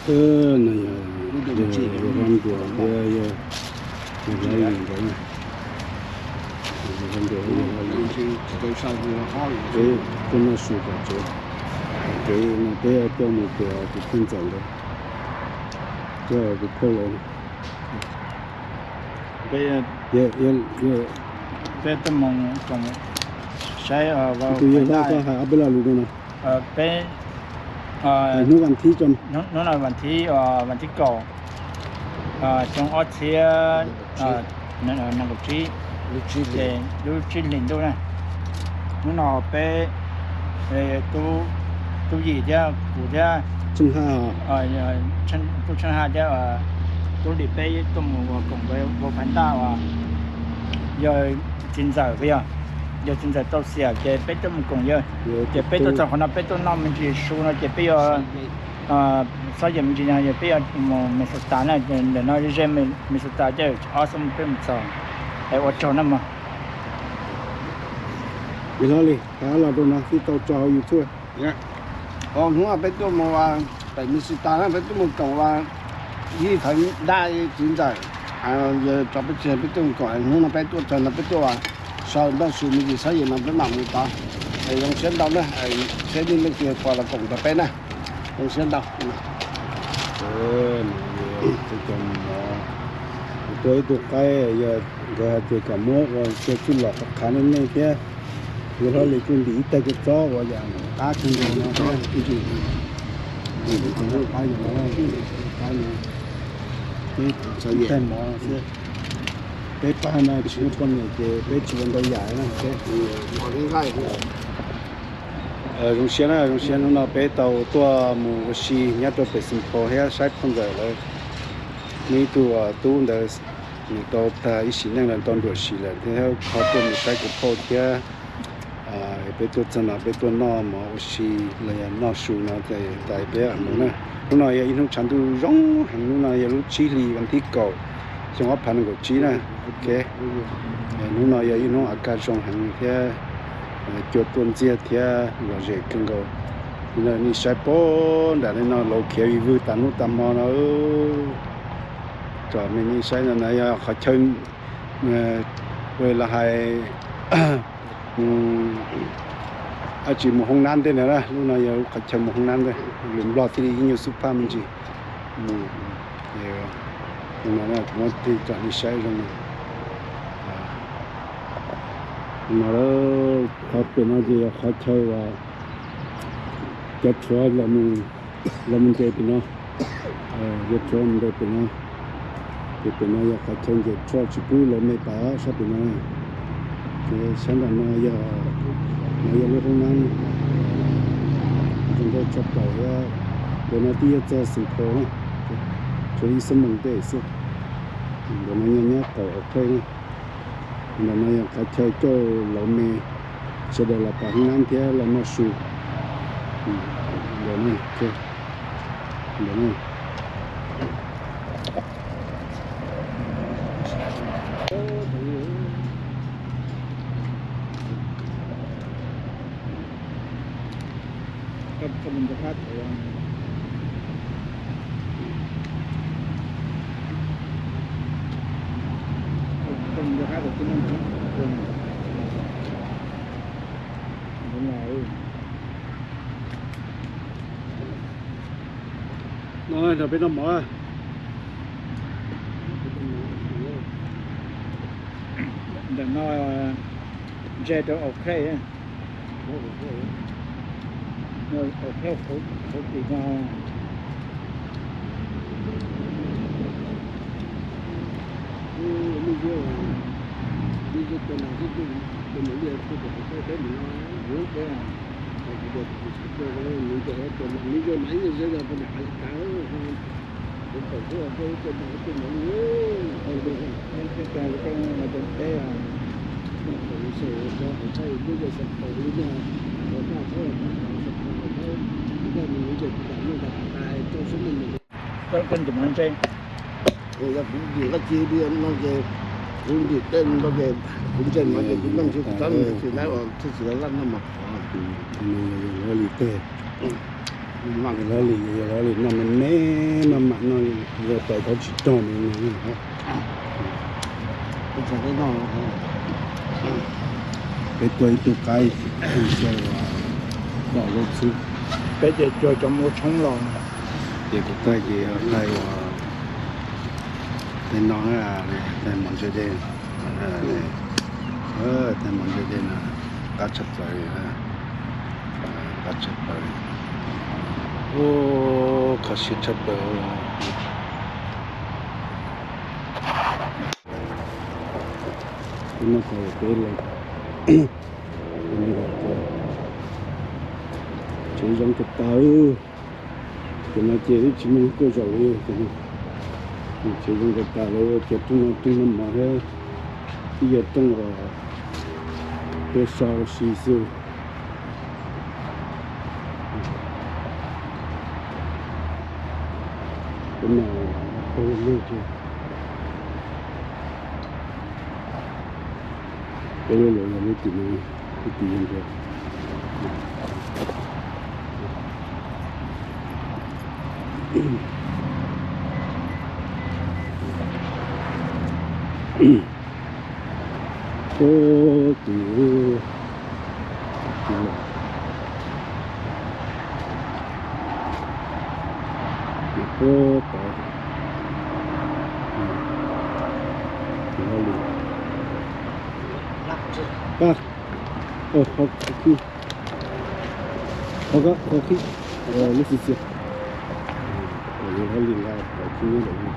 No yog yawg Vaj Nruas thiab yawg Vaj Lis nkawd na. Yawg Vaj Nruas thiab yawg Vaj Lis, peb tuaj noj su tom tsev. Tom tsev no peb coj mus pem tus phauj ntxawm ntawd, coj tus phauj lawv. Peb tuaj mus saib, tus yawg hlob koj hais ob peb lo lus rau no. Peb hnub vas thib, hnub no vas thib, vas thib kaum, xyoo ob txhiab nees nkaum tsib, ces lub tsib hlis ntuj na. Hnub no peb, tub Yim thiab kuv thiab, tub Tsheej Haj thiab tub Lis peb tuaj mus ua koom vau phab ntaj uas yog txiv ntxawm, yog txiv ntxawm tau xiam ces peb tuaj mus koom yawg. Ces peb tuaj txog qhov no peb tuaj noj me ntsis su no ces peb yuav xob yawm me ntsis no yog peb yuav mus Minnesota na, ntawm no ze Minnesota ces ob xuab moos peb mus txog. Es ua tsaug na mog. Yawg hlob Lis, hais ob lo rau no thiaj tau tso hauv YouTube. Hnub no peb tuaj mus pem Minnesota na, peb tuaj mus koom ua ib phab ntaj txiv ntxawm, yawg tso peb tsis, peb tuaj mus koom. Hnub no peb tuaj txog no peb tuaj ua so noj su me ntsis xob yawm no peb mam mus tod. Es zoo siab ntau na, seb nej leej twg pom los koom rau peb na. Zoo siab ntau. Cov mov, kuv tua ib tug qaib, yog nkawd hais tias kom muab ua cov txuj lom qhov qhav nej nej thiab. Yawg hlob Lis kuj ntim ib tag kua txob uas yam qab kawg nkaus no thiab. Qaib no, peb tag mov xwb. Peb pab no tsis muaj poj niam ces peb tsis ua ntau yam na. Zoo siab na, zoo siab hnub no peb tau tuaj mus ua si nyob rau pem Saint Paul thiab saib phauj ntxawm lawv. Muaj ib tug tub ntawd nws tau tag ib sim neej lawm, tau nruam sim lawm thiab, ho tuaj mus saib kuv phauj thiab. Peb tuaj txog no peb tuaj noj mov ua si los yog noj su no tas peb mus na. Hnub no yog ib hnub tshav ntuj zoo heev, hnub no yog lub tsib hlis vas thib kaum, xyoo ob phav nees nkaum tsib na. Ok, hnub no yog ib hnub a kaj zoo heev thiab cua tuaj ntxiag thiab lom zem kawg nkaus. Nej saib puag nram no laus khiav vij vwg tas hnub tas hmo no. Tsom nej saib no na yog qhov chaw, ua los hais, dab tsi, mus hoob nab ntej na, lub no yog qhov chaw mus hoob nab ntej, lus Nplog thiaj li ib nyuag xub phaj me ntsis. Mus, no kuv muab tsom nej saib zoo no. No, qhov pem no ces yog qhov chaw uas cov rhuav los mus nres pem no, cov rhuav mus nres pem no. Ces pem no yog qhov chaw nres rhuav tsis pub laus me pais sab pem no. Ces sab nram no yog, no yog lub hoob nab, zoo nkauj tshaj plaws thiab. Ntawm no twb yuav txog Saint Paul na, tshuav ib xuab moos tej xwb. Ntawm no nyob nyob qaum Eau Clay na. Ntawm no yog qhov chaw coj laus me sawv daws los pais hoob nab thiab los noj su. Ntawm no, ntawm no. No nrog peb noj mov. Ntawm no ze rau Eau Clay. Eau Clay hauv tim no. Koj ntim mov ntse. Yog kuv ntim dab tsi li no ces kuv ntim tej no ces kuv ntse mov ces kuv noj tsis tau, tsis laj noj mov. Li tej. Yog Hlob Lis, yog Hlob Lis noj me me maj mam no, yog tais tau tsis rog no. Peb tuaj ib tug qaib, xyaw tom lub txhub. Peb ces cuag cov mus ua tshoob los. Ces kuv taig ces taig uas tej no, taig mos ntse dej, taig mos ntse dej no qab tshaj plaws, qab tshaj plaws, kho siab tshaj plaws. Peb noj qos peb los, tsev zoo tas tas. Cov no ces twb tsis muaj neeg tuaj zaum li. Tsev zoo tas tas lawv ua cov rooj no rooj noj mov thiab ib yam rooj uas tuaj so ua si xwb. Peb no peb lub, peb lub lawv yog lub tim no, lub tim yog nrad. Ub, tim, tim, tim puag pem, tim Hlob Lis. Pab, ho khib, ho khib, lub xi xia, Hlob Lis nqa pom khib nyob ntawm no.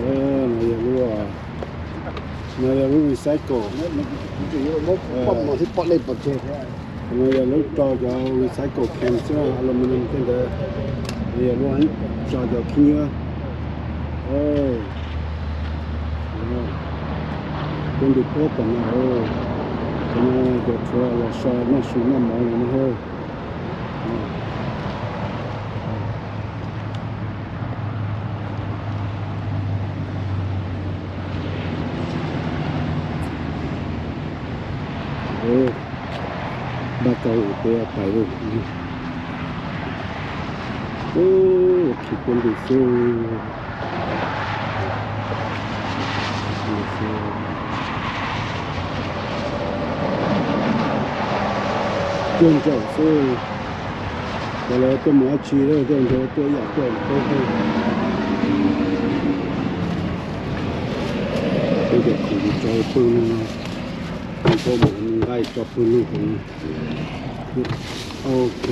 No yog lub, no yog lub recycle. No yog lub tso cov recycle can xwb, aluminum tej ntawd. No yog lub tso cov khib nyiab. Kuv ntim puab tom no, cov no cov tshuav los so noj su noj mov no na. Npaj tau peb pais lawm. Ub, khi puab ntws xwb. Tuaj ntsaum xwb. Cov lawv tuaj mus dab tsi lawm, tuaj nrog tuaj ib yam tuaj peb xwb. Peb cov khoom tso pw no, tuaj mus nqaij tso pw no. Ok,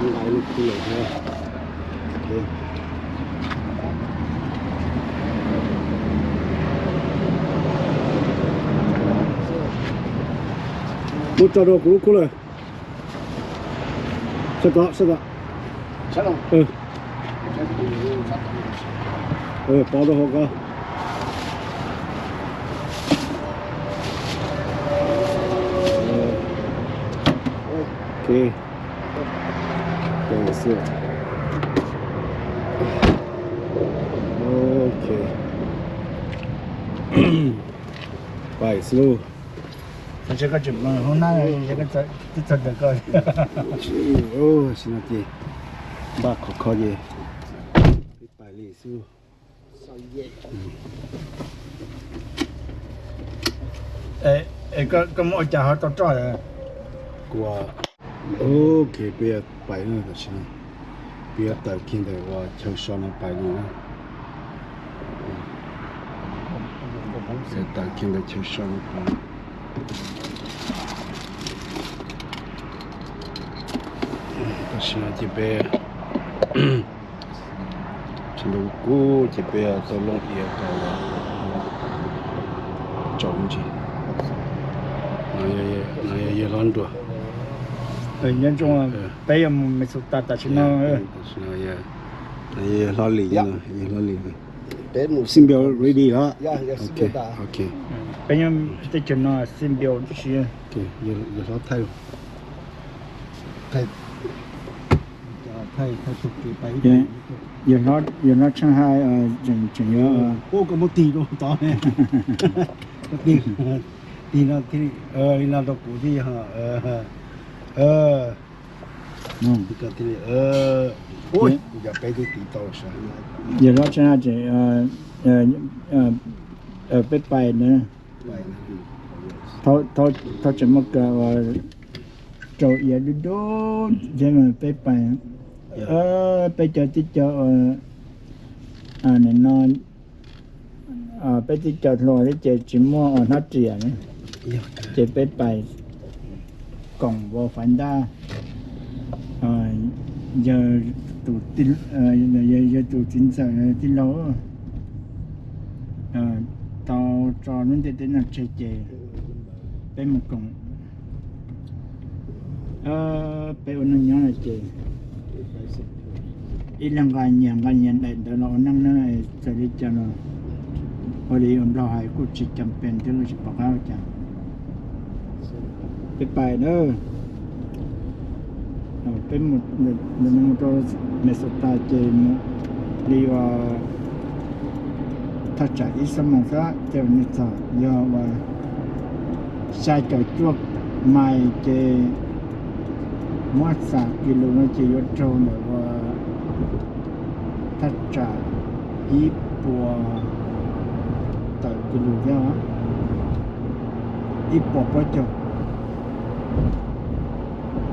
nqaij lub khub lawm thiab. Muab tso rau kuv lub khub lawm. Sab tod, sab tod. Pov rau hauv ko. Ok. Ok. Pais xwb lauj. Koj tsis mus hoob nab, twb txog ntawm koj. Tsis no ces npaj khov kho ces peb pais li xwb. Koj muab ua cas ho tau roj? Kuv, ok, peb yuav pais no tam sim no. Peb yuav tawm kiag ntawm uas chaw so no pais no na. Tawm kiag ntawm chaw so no pais. Tam sim no ces peb tsis ntu kub ces peb tau looj iav tau tsaus ntsis. No yog yawg hlob nruas. Nyob zoo, peb yuav mus Minnesota tam sim no. Yawg hlob Lis, yawg hlob Lis. Sim npias ready los? Ok. Peb nyob teb chaws no sim npias si. Yawg hlob thaij, thaij, thaij tus kev pais ib. Yawg hlob Tsheej Haj tseem yuav, koj muab tig rau tod, tig no thiaj li no rau kuv thiaj yog. Yawg hlob Tsheej Haj tseem, peb pais na, thaum tseem muaj kaw uas rau iav dub dub thiab mas peb pais, peb cov tib co uas nim no peb tib co hluas thiab ces tsis muaj ua hnab riam na, ces peb pais koom ua fais ntaj, yawg tus txiv ntxawm tij laug tau tso lub ntiaj teb no tseg ces peb mus koom, peb ua neej nyob no ces ib leeg nqa nyias nqa nyias daim ntawv los ua neej na, txawm li cas los ua li Nplog hais kuj tsis cam pes thiab los tsis pom qab ua cas. Peb pais na, peb mus rau Minnesota ces mus li uas thaj tsam ib xuab moos xwb ces nws txog, yog uas xya caum cuaj mais ces muab xam kis lus no ces yuav raug ntawm uas thaj tsam ib puas tawm kis lus thiab, ib puas plaub caug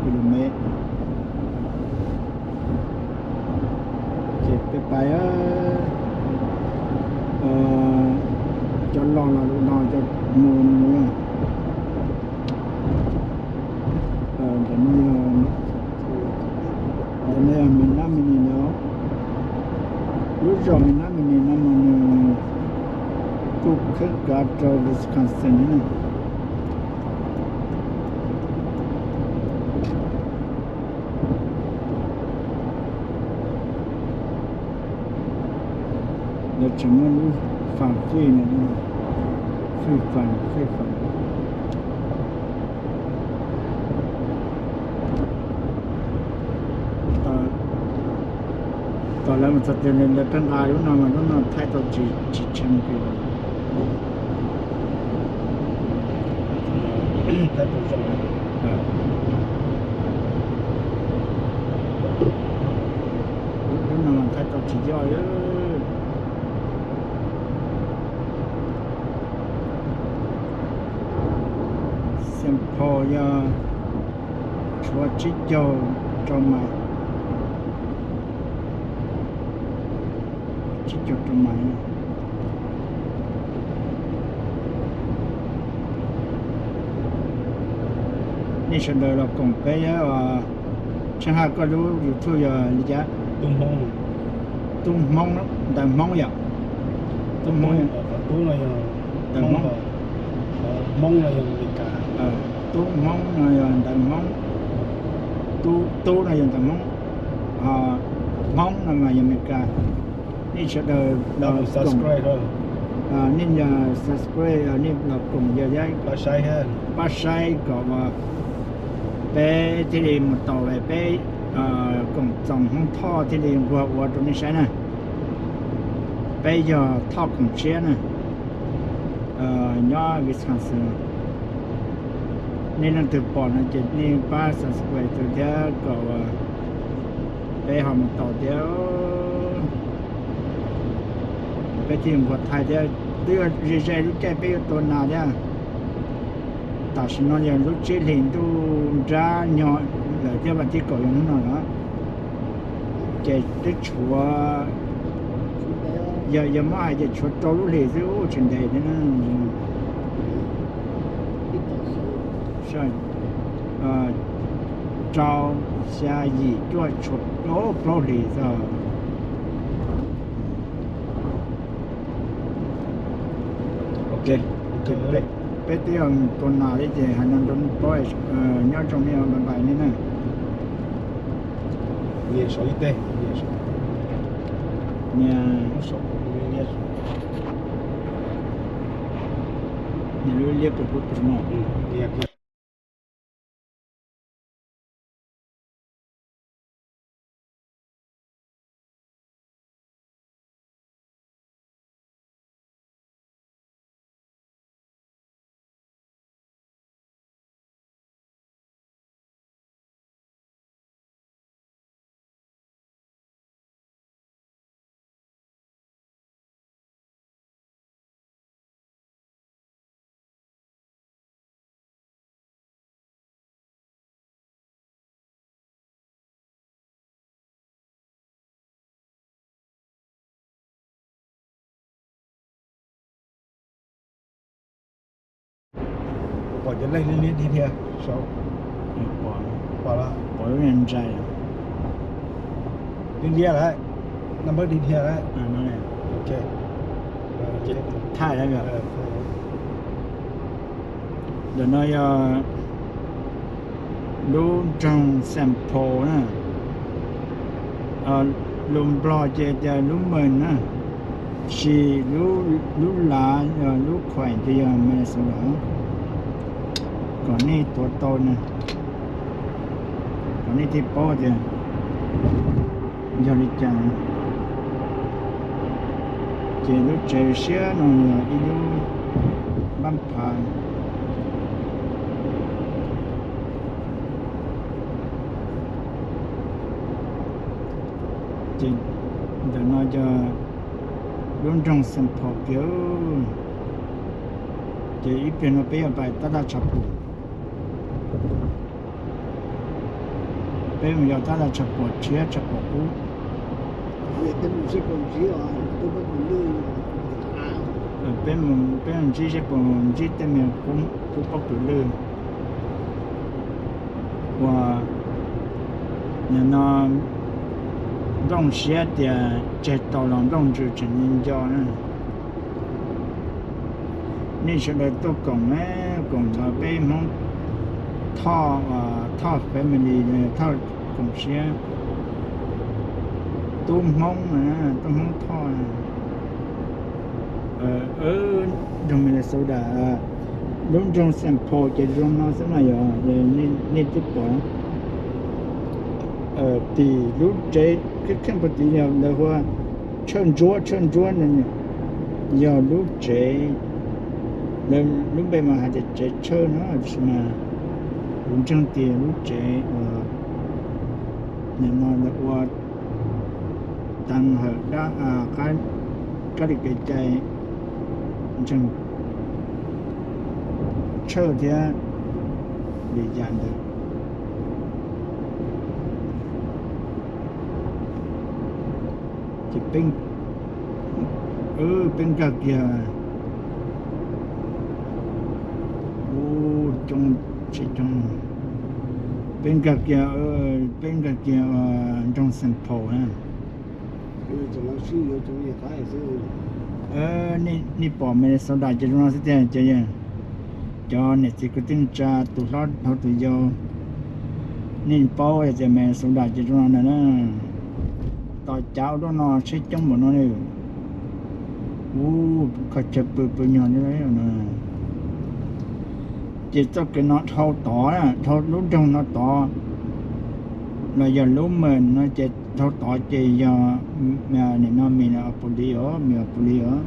kis lus mev. Ces peb pais, cov los los lus no cov mus mus. Ntawm no yog, ntawm no yog Minot Mini no, lub zos Minot Mini no mas nws kuj khwb kav rau Wisconsin thiab na. Lawv tseem muaj lub fam fij no, fij fam fij fam. Tom lawv mus txog tias lawv pheej nqa lub no mas lub no thaij tau tsis tshee kiag. Lub no mas thaij tau tsis yog. Saint Paul yog tshuav tsib caug rau mais, tsib caug rau mais. Nej sawv daws los koom peb. Tsheej Haj, koj lub YouTube yog li cas? Tub Hmoob, ntawv Hmoob yom? Tub Hmoob, ntawv Hmoob. Hmoob no yog Amelikas. Tub Hmoob no yog ntawv Hmoob. Tub, Tub no yog ntawv Hmoob, ho Hmoob no mas yog Amelikas. Nej sawv daws los koom, nej subscribe, nej los koom yog pab saib kom peb thiaj li mus tau, peb koom txoos Hmoob Thoj thiaj li nquag ua rau nej saib na. Peb yog Thoj koom siab na, nyob Wisconsin. Nej leej twg pom no ces nej pab subscribe thiab kom peb ho mus tau thiab, peb thiaj nquag thaij thiab. Twb yog ze ze lub caij peb yuav tua nas thiab. Tam sim no yog lub tsib hlis ntuj nrab nyo lawm thiab, vas thib kaum yog hnub no lawm. Ces twb tshuav, yog, yog muab hais ces tshuav rau lub hlis xwb, tsis ntev thiab na. Rau, xya, yim, cuaj, tshuav plaub hlis xwb. Ok, peb twb yog mus tua nas thiab ces hais no rau nej paub, nyob zoo nej bye bye nej na. Nias saum ib teg, nias, nias lub liab pus pus no. Pom cov lej liab liab dhia dhia saud. Pom, pom lub ntsa. Liab liab lawm, naj npawb dhia dhia lawm. Thaij, ntawm no yog lub nroog Saint Paul na. Lus Nplog ces tias lub Mern na, sis lub lav, lub khuaim ces yog Minnesota. Kom nej tuav tau na, kom nej thiaj paub tias yog li cas. Ces lub tsev siab no yog ib lub npab phav. Ces ntawm no yog lub nroog Saint Paul kiag. Ces ib pliag no peb yuav pais tab laj tshav puam. Peb mus yos tab laj tshav puam tshiab tshav puam qub. Peb mus ntsib seb puas ntsib tej me qub pob kws lwj uas nim no nplooj siab tias tseg tau los nplooj ntsws tseem nco na. Nej sawv daws tuaj koom, koom nrog peb Hmoob Thoj, Thoj family, Thoj koom siab. Tub Hmoob, tub Hmoob Thoj. Nroog Minnesota, lub nroog Saint Paul ces zoo no xwb mas yog nej twb pom tim lub tsev kheej kheej puag tim yog lawv hu ua Tshawj Ntsuab, Tshawj Ntsuab no yog lub tsev, lub npe mas hais tias tsev tshawj no, tiam sis mas kuv ntseeg tias lub tsev uas nim no lawv ua tag hawm dab, kab li kev cai ntseeg tshawj thiab li yam ntawd. Ces peb nkag kiag, ub, coob tsis coob, peb nkag kiag, peb nkag kiag nroog Saint Paul na. Nej pom Minnesota ces zoo no xwb tiag ces cov niam txiv kwv tij neej tsa tus hlob dhau tus yau, nej paub tias Minnesota ces zoo no ntag na. Tos cav ua luaj no tsheb coob npaum no li. Ub, kho chaw pw pw nyuag li no. Ces txoj kev no dhau tod, dhau lub nroog no tod los yog lub Mern no ces dhau tod ces yog nim no Minneapolis os, Minneapolis os.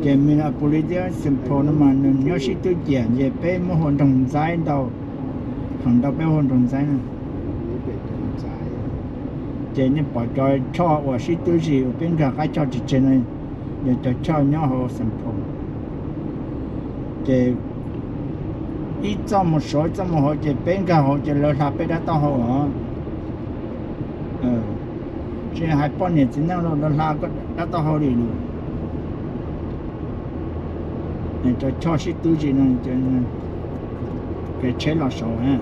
Ces Minneapolis thiab Saint Paul no mas nws nyob sib twb ciam ces peb muab hu ua nroog Ntxaib ntau, feem ntau peb hu ua nroog Ntxaib na. Ces nej pom cov choj uas sib twb zis uas peb nkag qab choj tsis tseg no yog cov choj nyob hauv Saint Paul. Ces ib txoj mus saud ib txoj mus hauv ces peb nkag hauv ces lawv hla peb dab taub hau os. Tsis hais poj niam txiv neej los lawv hla dab taub hau li lawm. Cov choj sib twb zis no, kev tsheb los saud na.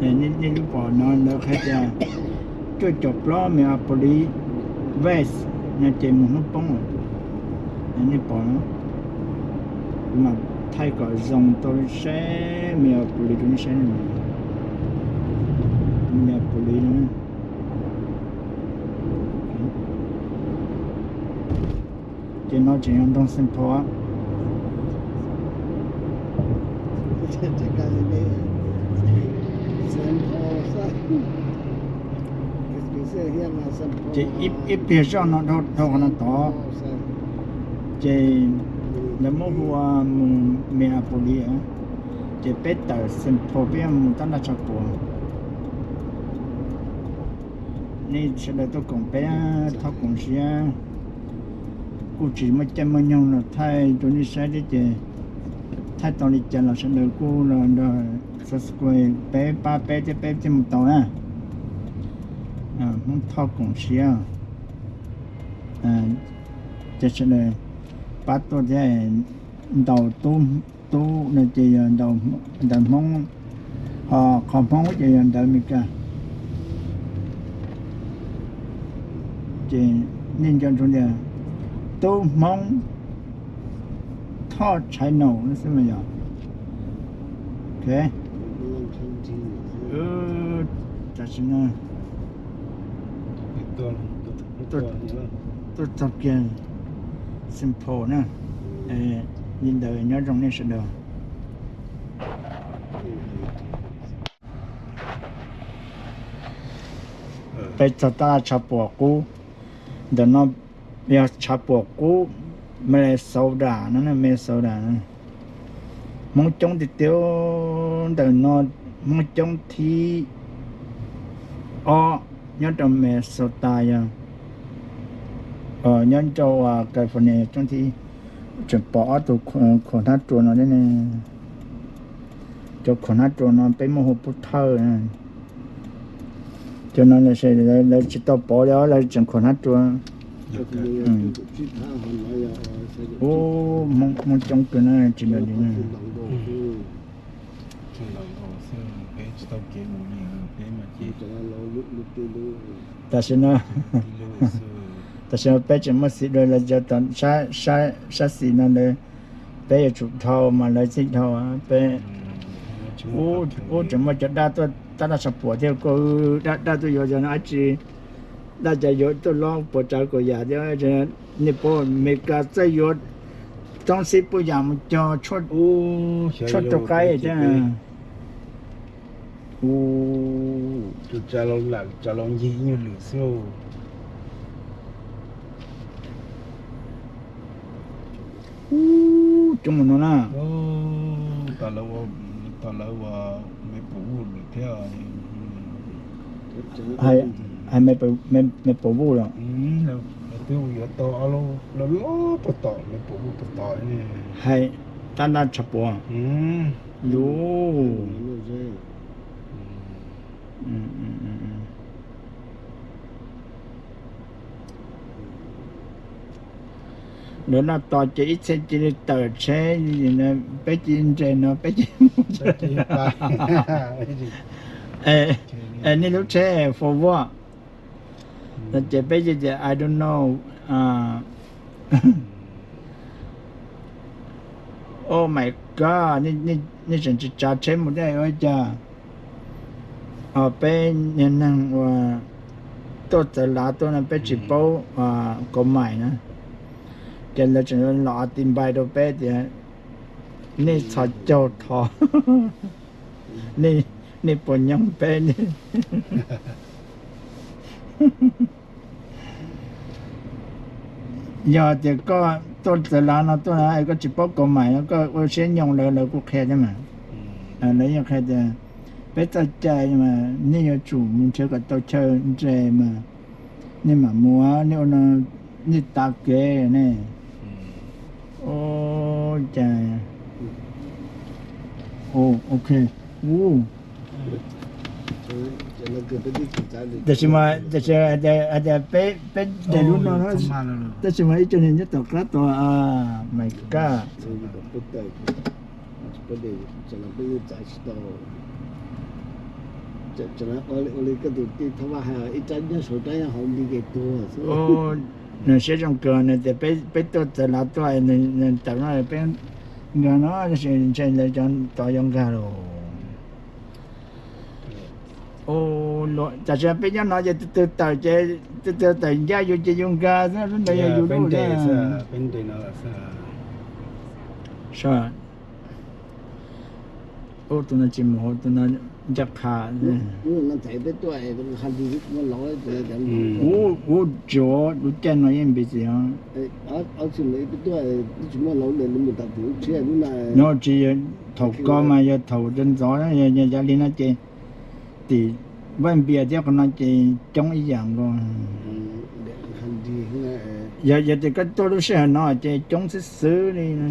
Nej lub pom no lawv qhia tias cuaj caum plaub Minneapolis West no ces mus hnub poob. Nej pom, kuv mam thaij kom zoo tau saib Minneapolis rau nej saib. Minneapolis no. Ces no tseem yog nroog Saint Paul. Ces ib pliag zoj no dhau qhov no tod, ces lawv muab hu ua mus Minneapolis, ces peb tawm Saint Paul peb yuav mus tab laj tshav puam. Nej sawv daws tuaj koom peb, thov koom siab. Kuj tsis muaj caij muaj nyoog los thaij rau nej saib thiab ces thaij tau li cas los sawv daws kuj los nrog subscribe peb, pab peb thiab peb thiaj mus tau na. Hmoob Thoj koom siab, ces sawv daws pab tuaj thiab. Ntaus tub, tub no ces yog ntawv Hmoob, ho qhov Hmoob ces yog ntawv Amelikas. Ces nej nco ntsoov tias tub Hmoob Thoj channel no xwb mas yog. Ok, tam sim no tuaj txog kiag Saint Paul na. Li ntawd, nyob zoo nej sawv daws. Peb txog tab laj tshav puam qub. Ntawm no yog tshav puam qub Minnesota no, Minnesota. Hmoob coob tiag tiag. Ntawm no Hmoob coob thib ob nyob rau Minnesota yog, nyob rau California coob thib. Tseem pom ob tug khuam hnab rua no thiab ne. Cov khuam hnab rua no peb muab hu pub thawj. Cov no lawv tsis tau pov li os, lawv tseem khuam hnab rua. Ub, Hmoob coob kawg na, tsis nrog li. Tam sim no, tam sim no peb tseem muaj xim dua lawv cov sab xis no lawv, peb yuav tsum dhau mas lawv thiaj dhau. Peb ub tseem muaj cov dab tuaj tab dab tshav puam thiab koj, dab dab tuaj yuav cov no dab tsi, dab cas yuav tuaj lob puas tsav kaum yam thiab. Nej paub Amelikas txawj yuav toob xib puj yam mus cog tshuaj rau qaib thiab. Tus tsa laus lam tsa laus ncig ib nyuag lwm xwb. Ub, coob mus no na. Hais Maple Wood los? Twb yuav tau lawm, lawv puag tom Maple Wood puag tom. Hais tab dab tshav puam. Yus, lawv noj tos ces ib txhia cia li tawm tsheb, peb cia li nres no peb cia li mus. Nej lub tsheb forward no ces peb cia li tias I don't know. Oh my God, nej tseem tsis tsav tsheb mus thiab ua cas? Peb niag neeg uas tuaj txawv lav tuaj no peb tsis paub kov mais na, ces lawv tseem los tis npai rau peb tias nej txhos caug thov, nej puas nyoog peb ne? Yog tias koj tuaj txawv lav no tuaj, koj tsis paub kov mais no, koj ua siab nyoog lawv, lawv kuj qhia thiab mas. Lawv yeej qhia tias peb txoj cai mas nej yuav tsum mus nrhiav kom tau chaw nres mas nej mam mus, nej ua no nej tav kev ne. Ua cas, ok, ub. Tam sis mas, tam sis hais tias peb, peb nres lub no, tab sis mas ib co niag nyob tom qab tod, my God. Ua li koj tus tij Thaj Vaj hais, ib rab nyob saum rab nyob hauv nti ke tuag xwb. Nws siab zoo kawg, nws tias peb tuaj txawv lav tuaj, nws tawm no peb nkag no, tab sis ntshe lawv cov tod yuav nkag lawm. Tam sis peb nyob no ces tus twg tawm ces, tus twg tawm ncaj yus ces yus nkag xwb, lub ntawd yog yus lub. Ub, tus no tsis mus hauv, tus no ncaj qha. Ub, tsis, lub caij no yeej npis txiv os. No tsis yog thaum ko mas yog thaum ntxov ntxov, yog yav li no ces tim Vaj Npias thiab qhov no ces coob ib yam nkaus. Yog, yog tias koj tuaj lub sij hawm no ces coob xwb xwb li no.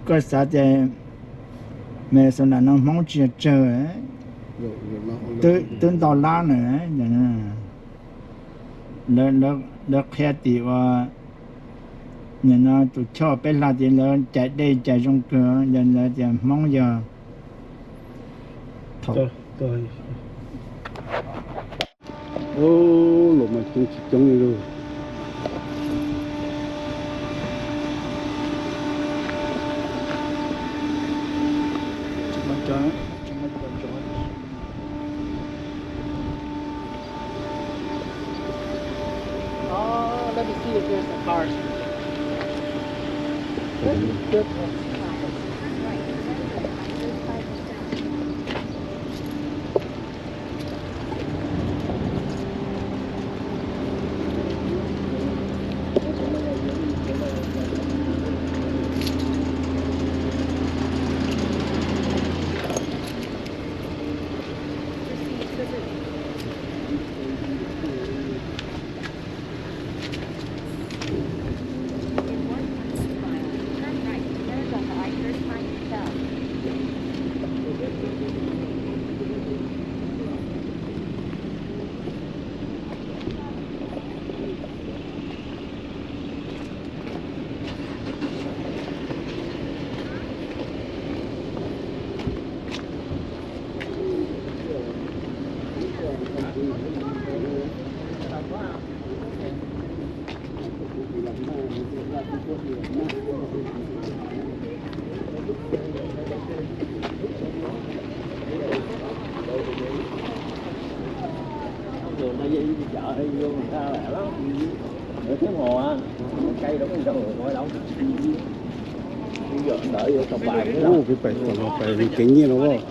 Koj xav tias Minnesota no Hmoob tsis yog tsawg, Twb ntau lab na. Lawv qhia tim uas nim no tus choj peb hla tias lawv cais dej cais zoo kawg, yog lawv tias Hmoob yog. Los mas coob tsis coob li lauj. Oh, let me see if there's some cars. Good, good. Ub, peb pais tom no pais mus kev nyiaj no as.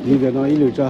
Li ntawm no ib lwm tso.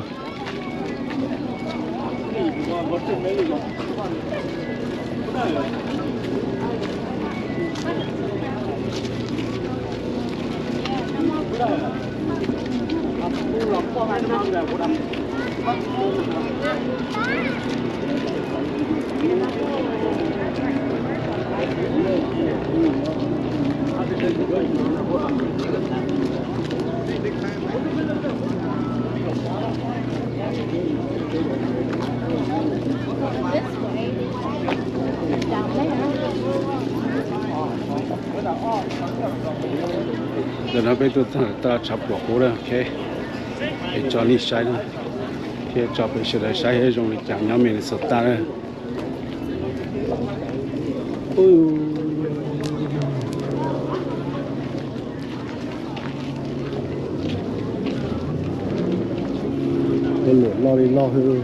Ntawm no peb tuaj txog tau tshav puam qub na, ok. Es tso nej saib na, thiab tso peb sawv daws saib zoo li cas nyob Minnesota na. Ua luam loj li loj xwb.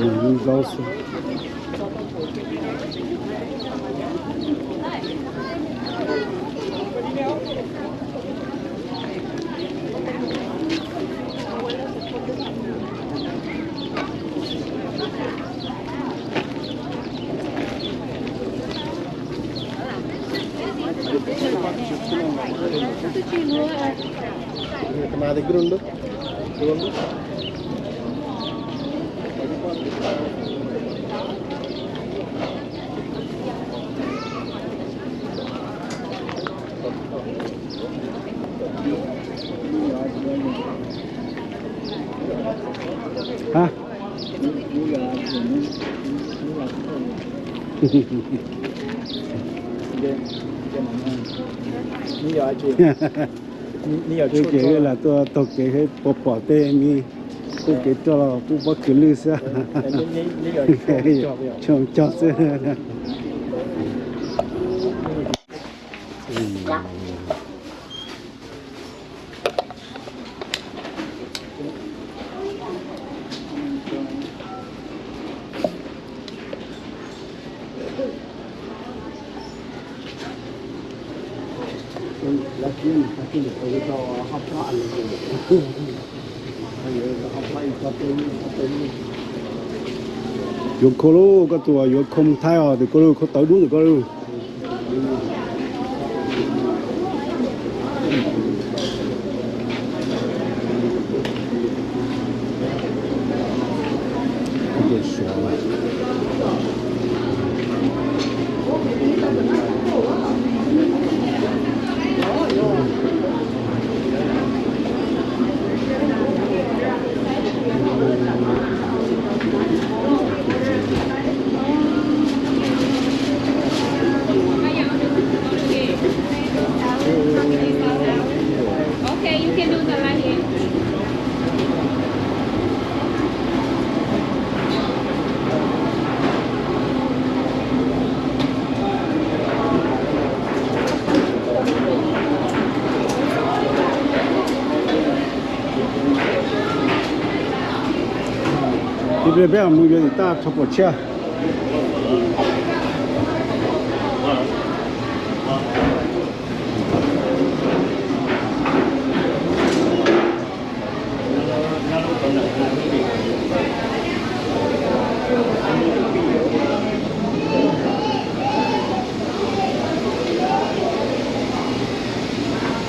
Mus lub zaub xwb. Ha. Wb ces wb lam tuaj taug kev thiab puas pom tej me qub kev roj los kuj pob kws lwj xwb. Tsoo cog xwb. Yuav khau lub, koj tus yuav khau Thaib os, tus koj lub khau tawv dub ntawm koj lub. Okay, you can do the line here. Ib pliag peb mus yuav tim taj tso pom tshiab.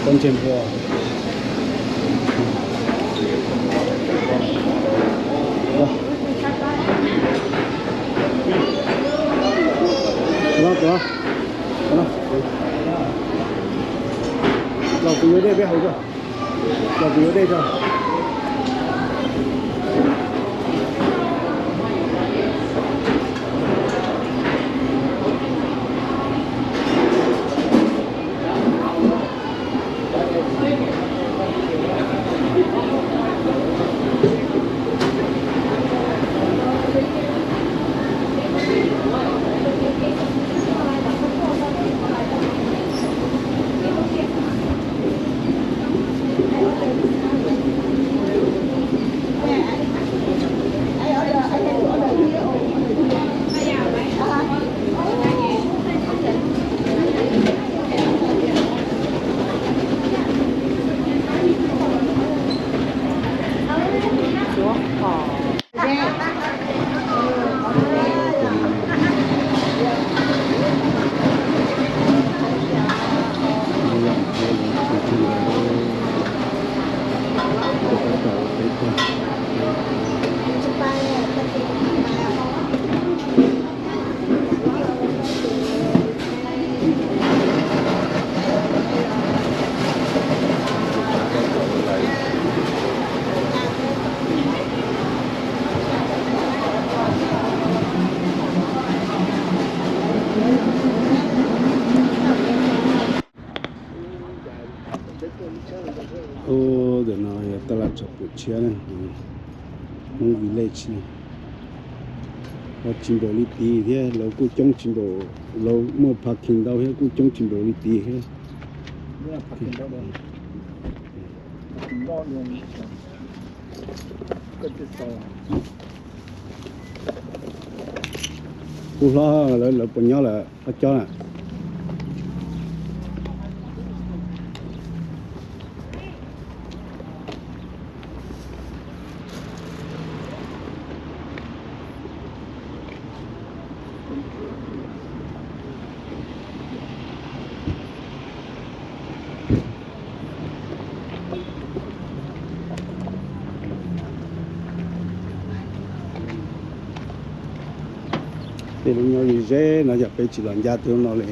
Koj ntsia npua. Los, los, los. Los kuv yuav dej peb haus tso. Los kuv yuav dej tso. Ntawm no yog taj laj tso pom tshiab ne, Hmoob Village ne. Ho tsis npaum li tid thiab, lawv kuj coob tsis npaum, lawv muaj parking ntau thiab kuj coob tsis npaum li tid thiab. Kuj hlob, lawv puas nyob lawm, qhov coj na. Tej lub nyob ze ze no yog peb tsis los ncaj tej lub no li.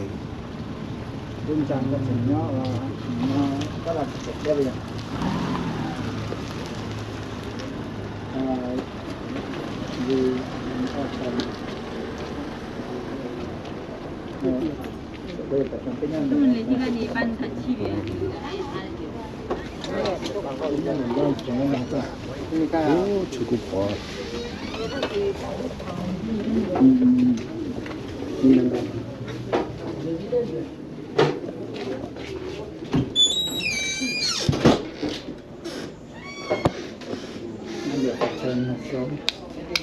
Tshuav kuv pom.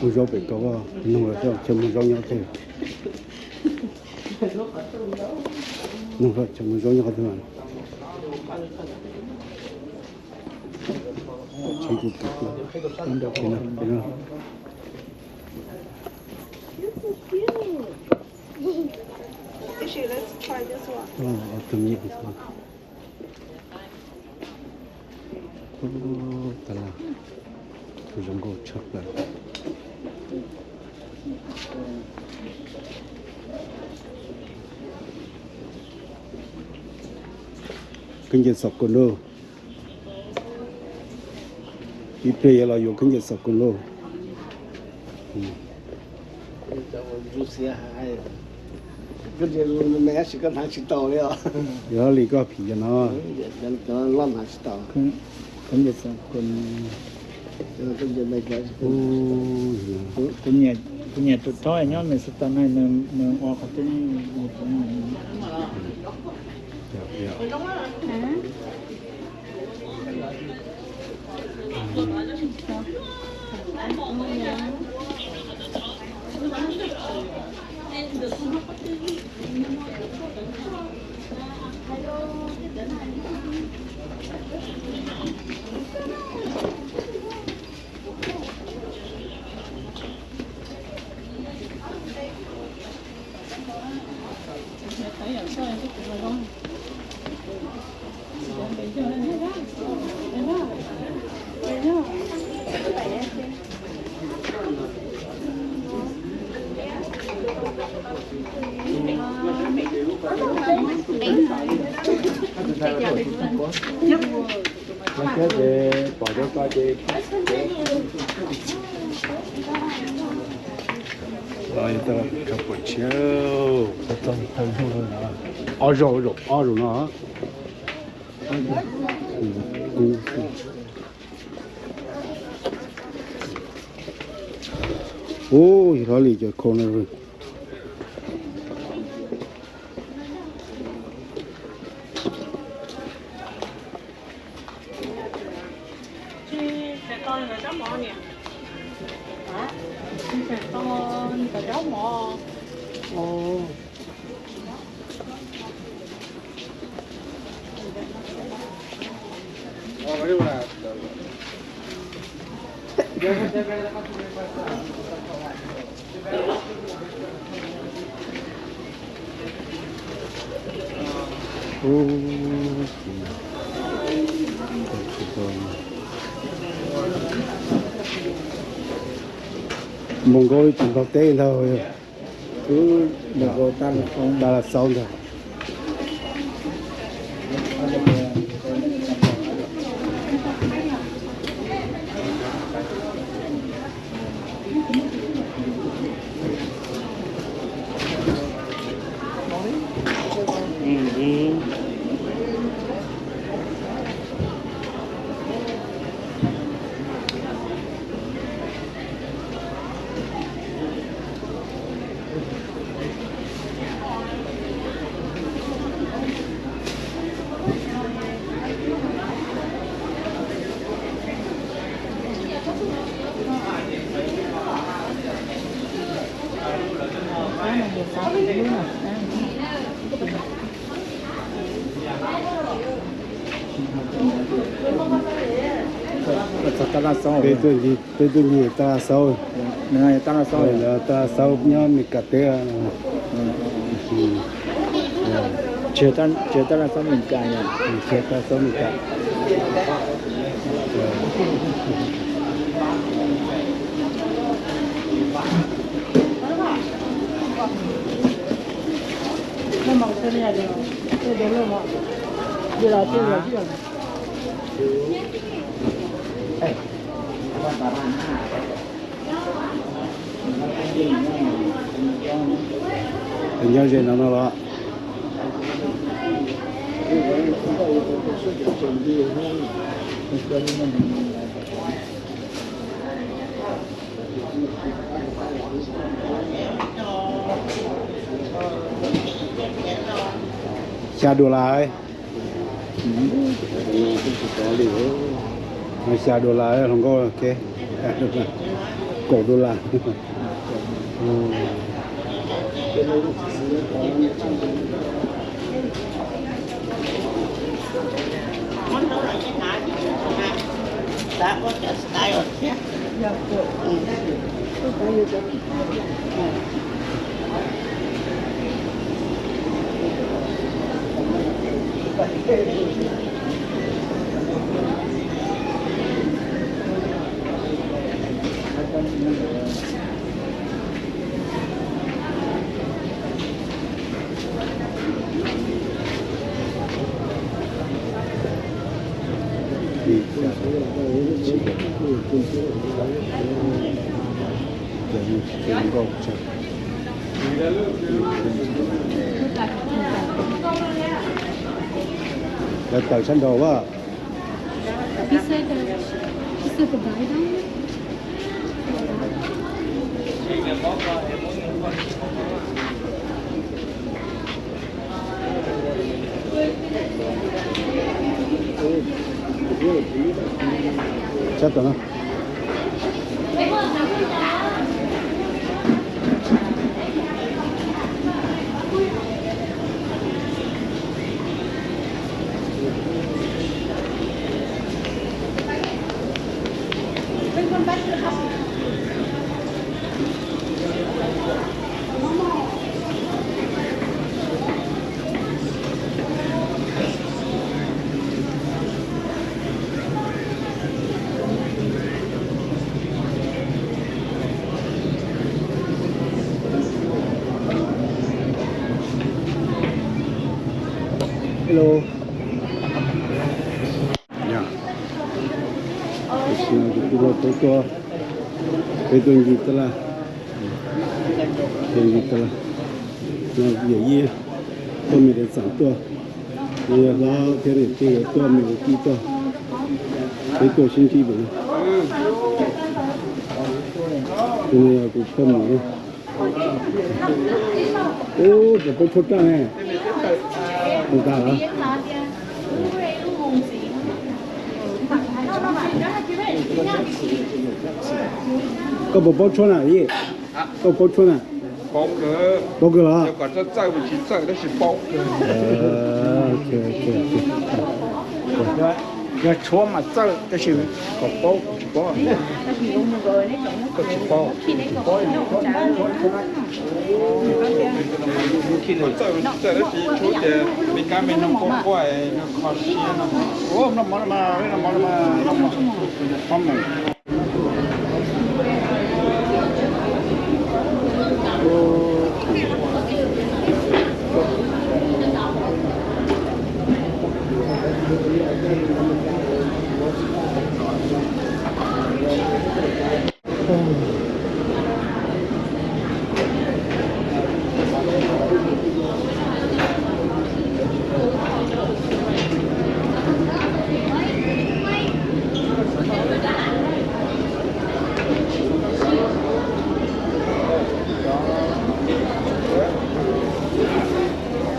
Ua zaub pem ko, nug los xyov chaw muag zaub nyob twg. Nug los chaw muag zaub nyob twg. Tsis kuv kawm. Tus zoo nkauj tshaj plaws, tus zoo nkauj tshaj plaws. Khaub ncaws xov kos lauj. Ib pliag yuav los yuav khaub ncaws xov kos lauj. Tab sis koj hnav tsis tau li os. Yog li koj phim cov no. Cov loj hnav tsis tau. Khaub ncaws xov kos. Kuv niam tus tub nyob Minnesota no, nws ua qhov twg. Ob zaug, zaum ob zaum no. Ub, hlob li cov khau no. Mus nkaus ib tug ntaug teb ntag. Tab laj xaub ntag. Peb tuaj ncig, peb tuaj ncig tab laj xaub. Tab laj xaub nyob Meskas teb. Tsis yog tab laj xaub Meskas, tsis yog tab laj xaub Meskas. Nyob ze no no los. Xya dollar. Xya dollar hluas nkauj ke. Kaum dollar. Lawv tawm sab nraud a. Sab tod no. Hello. Tam sim no kuv tus hluas tau tuaj, peb tuaj ncig taj laj, tuaj ncig taj laj, no yawm yij tuaj me dav txam tuaj, yog hlob thiab niam tij tuaj me ua tij tuaj, peb tuaj sib ntsib pem no. Tus no yog tus poj niam. Ub, puas paub tshuab raj ne? Tus tas los? Koj puas paub tshuab na? Koj paub tshuab na? Paub kawg los? Yog tshuab mas txawj tab sis kom paub kuv tsis paub. Koj tsis paub, tsis paub. Txawj tsis txawj tab sis tshuab tias me kab me noog quaj quaj es kho siab no. Ua noj mov no mas, noj mov no mas, noj mov.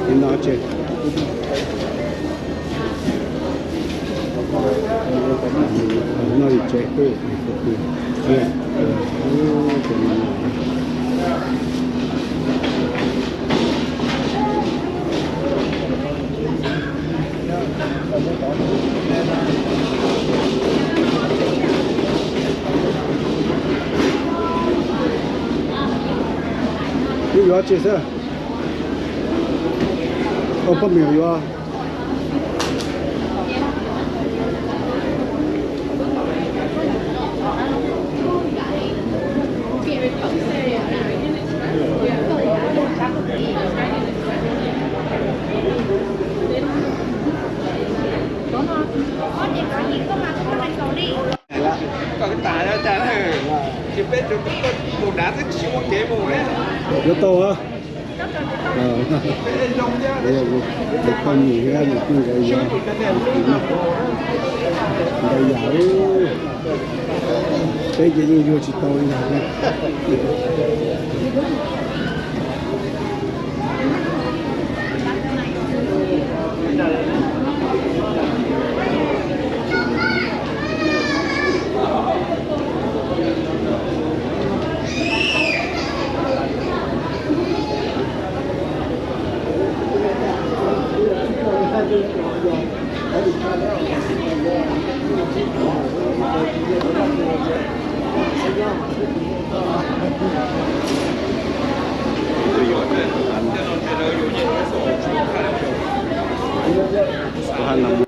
Li no tsev. Noj li tsev. Wb yuav tsis xwb. Ua poj niam yuav. Koj tas cas na, ces peb tus mus dav twb tsis muaj kev mus li. Yuav tau a. Poj niam thiab niam tij nkawd yuav, ntau yam, peb ces yeej yuav tsis tau li ntag. Hab no